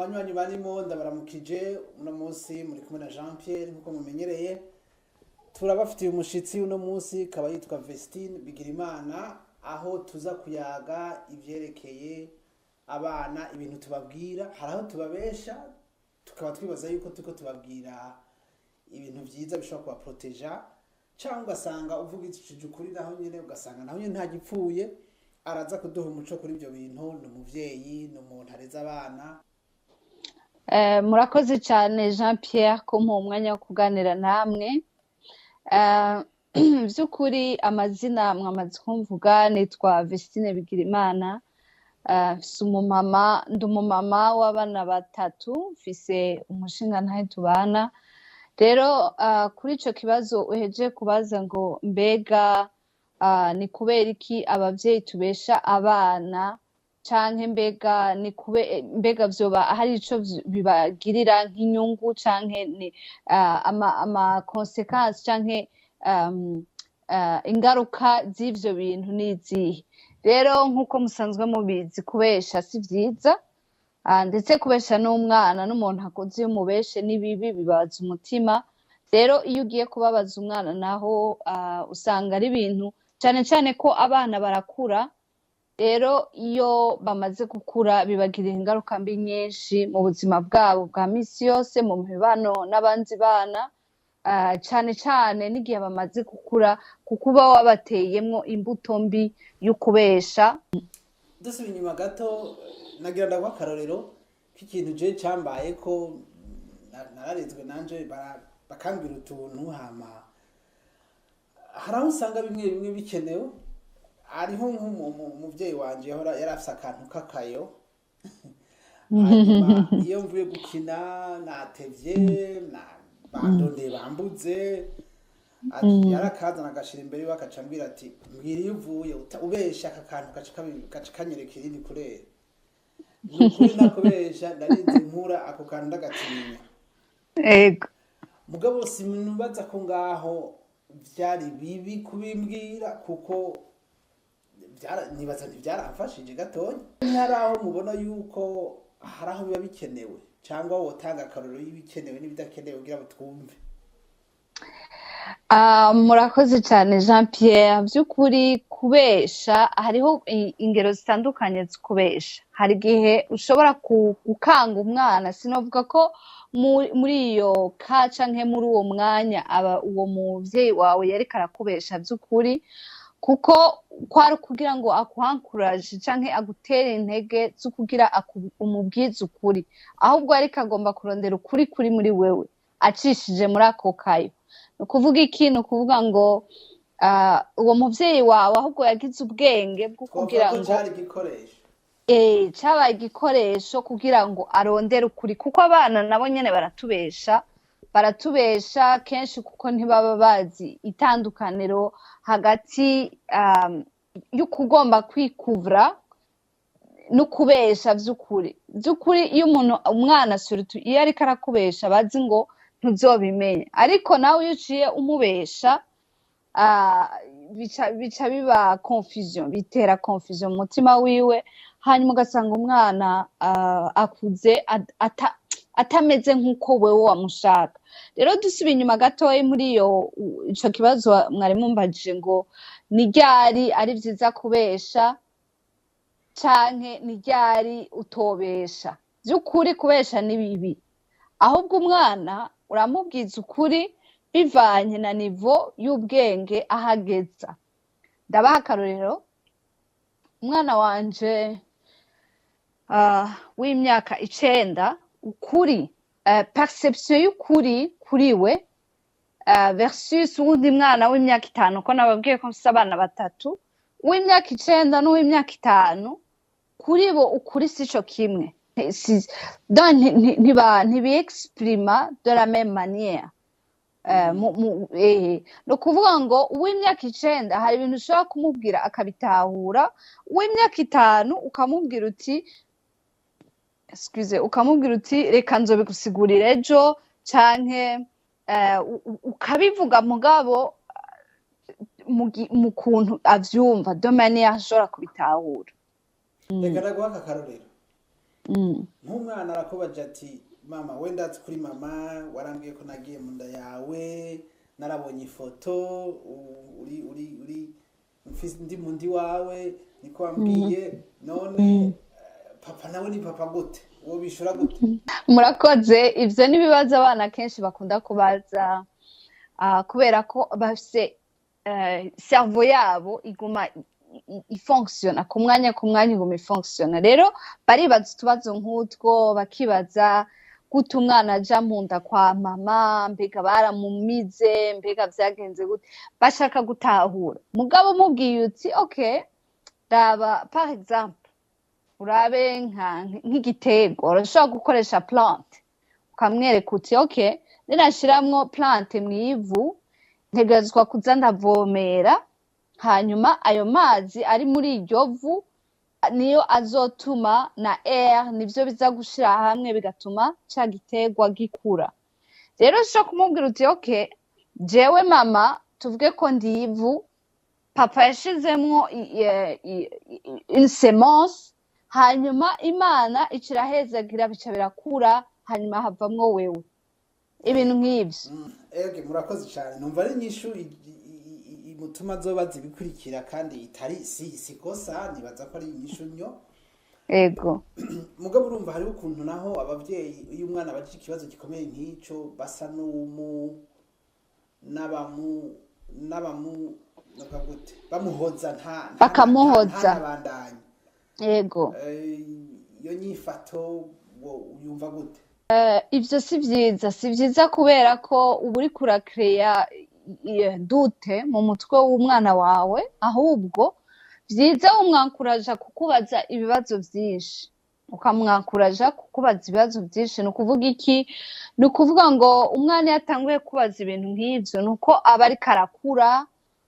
Abanywanyi barimo ndabaramukije. Uno munsi muri kumwe na Jean Pierre nkuko mumenyereye. Turabafitiye umushitsi uno munsi, kaba yitwa Vestine Bigirimana, aho tuza kuyaga ivyerekeye abana, ibintu tubabwira. Hari aho tubabesha tukaba twibaza yuko turiko tubabwira ibintu vyiza bishobora kubaproteja, cyangwa ugasanga uvugishije ukuri naho nyene ugasanga naho nyene nta gipfuye. Araza kuduha umuco kuri ibyo bintu. Ni umuvyeyi, ni umuntu areze abana. Murakoze cyane Jean Pierre kumpa umwanya wo kuganira namwe. By'ukuri amazina mwamaze kumvuga, nitwa Vestine Bigirimana. Mfise umumama, ndi umumama w'abana batatu, mfise umushingantahe tubana. Rero kuri ico kibazo uheje kubaza ngo mbega ni kubera iki abavyeyi tubesha abana, canke mbega ni kube mbega vyoba hari ico bibagirira nk'inyungu, canke ni ama conséquences canke ingaruka z'ivyo bintu ni izihe? Rero nk'uko musanzwe mubizi, kubesha si vyiza, ndetse kubesha n'umwana n'umuntu akuze, iyo umubeshe ni bibi, bibabaza umutima. Rero iyo ugiye kubabaza umwana naho, usanga ari ibintu cane cane ko abana barakura. Rero iyo bamaze gukura bibagirira ingaruka mbi nyinshi mu buzima bwabo bwa misi yose, mu mibano n'abandi bana, cane cane n'igihe bamaze gukura, kuko uba wabateyemwo imbuto mbi y'ukubesha. Dusubira inyuma gato, nagira ndaguha akarorero k'ikintu je cambaye ko nararezwe nanje bakambwira utuntu, hama hari aho usanga bimwe bimwe bikenewe. Hariho nk'umuvyeyi wanje yahora yari afise akantu k'akayo, hanyuma iyo mvuye gukina natevye bandondeye bambuze, ati yarakazana agashira imbere yiwe, akaca ambwira ati: "Mbwira iyo uvuye ubesha, aka kantu gaca kanyereka irindi kurera." Ni ukuri nakubesha, ndarinze nkura ako kantu ndagatinya. Mugabo sinubaza ko ngaho vyari bibi kubimbwira, kuko nibaza ntivyaramfashije gatonya. Hari aho mubona yuko hari aho biba bikenewe, cyangwa wotanga akarorero y'ibikenewe n'ibidakenewe kugira ngo twumve? Murakoze cyane Jean Pierre. By'ukuri kubesha hariho ingero zitandukanye zo kubesha. Hari igihe ushobora gukanga umwana. Sinovuga ko muri iyo ka canke muri uwo mwanya aba uwo muvyeyi wawe yariko arakubesha by'ukuri, kuko kwari kugira ngo akuhankuraje canke agutere intege zo kugira umubwize ukuri. Ahubwo ariko agomba kurondera ukuri kuri muri wewe acishije muri ako kayo. Ni ukuvuga iki? Ni ukuvuga ngo uwo muvyeyi wawe ahubwo yagize ubwenge bwo twavuga kugira ko ngo cari igikoresho. Cabaye igikoresho kugira ngo arondere ukuri, kuko abana nabo nyene baratubesha, baratubesha kenshi kuko ntibaba bazi itandukaniro hagati y'ukugomba kwikuvura no kubesha vy'ukuri. Vy'ukuri iyo umuntu, umwana surtout, iyo ariko arakubesha bazi ngo ntuzobimenya, ariko nawe iyo uciye umubesha, bica biba confusion, bitera confusion mu mutima wiwe, hanyuma ugasanga umwana akuze atameze nk'uko wewe wamushaka. Rero dusubiye inyuma gatoya muri ico kibazo mwari mumbajije ngo ni ryari ari vyiza kubesha canke ni ryari utobesha, vy'ukuri kubesha ni bibi. Ahubwo umwana uramubwiza ukuri bivanye na niveau y'ubwenge ahageza. Ndabaha akarorero: umwana wanje w'imyaka 9, ukuri, perception y'ukuri kuri we versus uwundi mwana w'imyaka 5, ko nababwiye ko mfise abana batatu, uw'imyaka 9 n'uw'imyaka 5, kuri bo ukuri sico kimwe. Donc ntibiexprima de la même manière. Ni ukuvuga ngo uw'imyaka 9 hari ibintu ushobora kumubwira akabitahura, uw'imyaka 5 ukamubwira uti, excuse, ukamubwira uti: "Reka nzobigusigurira ejo," canke ukabivuga mugabo mu kuntu avyumva, de manière ashobora kubitahura. Reka ndaguha aka karorero. Nk'umwana arakubaje ati: "Mama, wenda ndazi kuri mama warambwiye ko nagiye mu nda yawe, narabonye ifoto, uri ndi mu ndi wawe, niko wambwiye. None papa nawe ni papa gute?" Uwo bishura gute? Murakoze. Ivyo ni ibibazo abana kenshi bakunda kubaza, kubera ko bafise cerveau yabo iguma ifonctionna ku mwanya ku mwanya, iguma ifonctionna. Rero baribaza utubazo nk'utwo, bakibaza gute umwana aja mu nda kwa mama, mbega baramumize, mbega vyagenze gute? Bashaka gutahura. Mugabo umubwiye uti: "Okay, raba, par exemple, urabe nk'igiterwa," urashobora gukoresha plante, ukamwereka uti: "Okay, ninashiramwo plante mw'ivu, ntegerezwa kuza ndavomera, hanyuma ayo mazi ari muri iryo vu niyo azotuma na air, nivyo biza gushira hamwe bigatuma ca giterwa gikura." Rero ushobora kumubwira uti: "Okay, jewe mama, tuvuge ko ndi ivu, papa yashizemwo une semence, hanyuma Imana ica irahezagira, bica birakura, hanyuma havamwo wewe." Ibintu nk'ivyo. Ege, murakoze cyane. Numva ari inyishu imutuma azobaza ibikurikira, kandi itari si kosa. Nibaza ko ari inyishu nyo. Ego. Mugabo urumva hariho ukuntu naho abavyeyi, iyo umwana abajije ikibazo gikomeye nk'ico, basa n'umu n'abamu n'abamu novuga gute, bamuhoza nta Bakamuhoza. Ntanabandanye. Ego. Iyo nyifato wo uyumva gute? Ivyo si vyiza, si vyiza, kubera ko uba uriko urakereya doute mu mutwe w'umwana wawe. Ahubwo vyiza umwankuraja kukubaza ibibazo vyinshi, ukamwankuraja kukubaza ibibazo vyinshi. Ni ukuvuga iki? Ni ukuvuga ngo umwana iyo atanguye kubaza ibintu nk'ivyo, ni uko aba ariko arakura,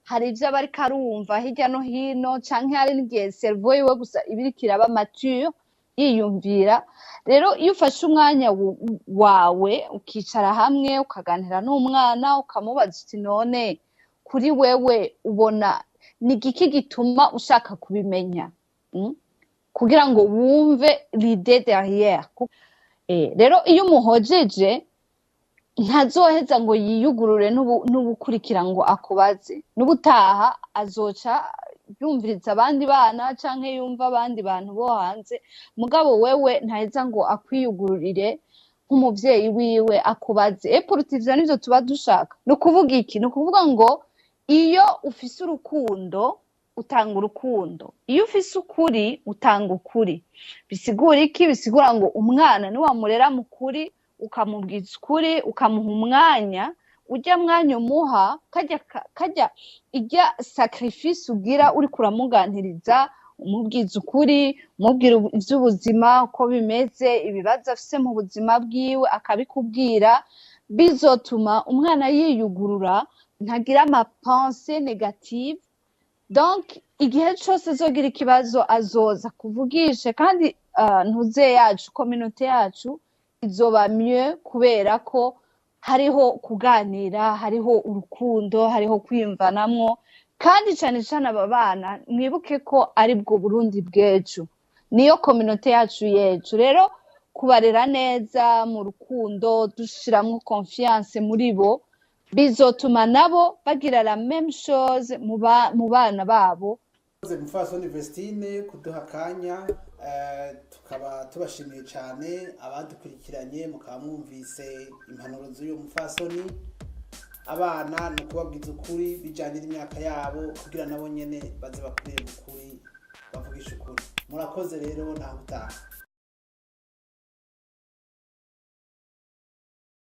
hari ivyo aba ariko arumva hirya no hino, canke hari n'igihe cerveau yiwe gusa iba iriko iraba mature, yiyumvira. Rero iyo ufashe umwanya wawe, ukicara hamwe, ukaganira n'umwana, ukamubaza uti: "None kuri wewe ubona ni igiki gituma ushaka kubimenya?" Kugira ngo wumve l'idée derrière. Rero iyo umuhojeje, ntazoheza ngo yiyugurure n'ubukurikira ngo akubaze. N'ubutaha azoca yumviriza abandi bana canke yumva abandi bantu bo hanze, mugabo wewe ntaheza ngo akwiyugururire nk'umuvyeyi wiwe akubaze. Et pourtant ivyo nivyo tuba dushaka. Ni ukuvuga iki? Ni ukuvuga ngo iyo ufise urukundo, utanga urukundo; iyo ufise ukuri, utanga ukuri. Bisigura iki? Bisigura ngo umwana niwamurera mu kuri, ukamubwiza ukuri, ukamuha umwanya, urya mwanya umuha, karya irya sacrifice ugira uriko uramuganiriza, umubwiza ukuri, umubwira ivy'ubuzima uko bimeze, ibibazo afise mu buzima bwiwe akabikubwira, bizotuma umwana yiyugurura, ntagira ama pensées négatives. Donc igihe cose azogira ikibazo, azoza kuvugishe. Kandi ntuze yacu, communauté yacu izoba mieux, kubera ko hariho kuganira, hariho urukundo, hariho kwiyumvanamwo. Kandi cane cane aba bana, mwibuke ko ari bwo Burundi bw'ejo, niyo communauté yacu y'ejo. Rero kubarera neza mu rukundo, dushiramwo confiance muri bo, bizotuma nabo bagira la même chose mu bana babo. Murakoze, mupfasoni Vestine, kuduha akanya. Tukaba tubashimiye cyane abadukurikiranye, mukaba mwumvise impanuro z'uyu mupfasoni. Abana ni ukubabwiza ukuri bijyanye n'imyaka yabo, kugira nabo nyene baze bakurire mu kuri, bavugisha ukuri. Murakoze rero, naho utaha.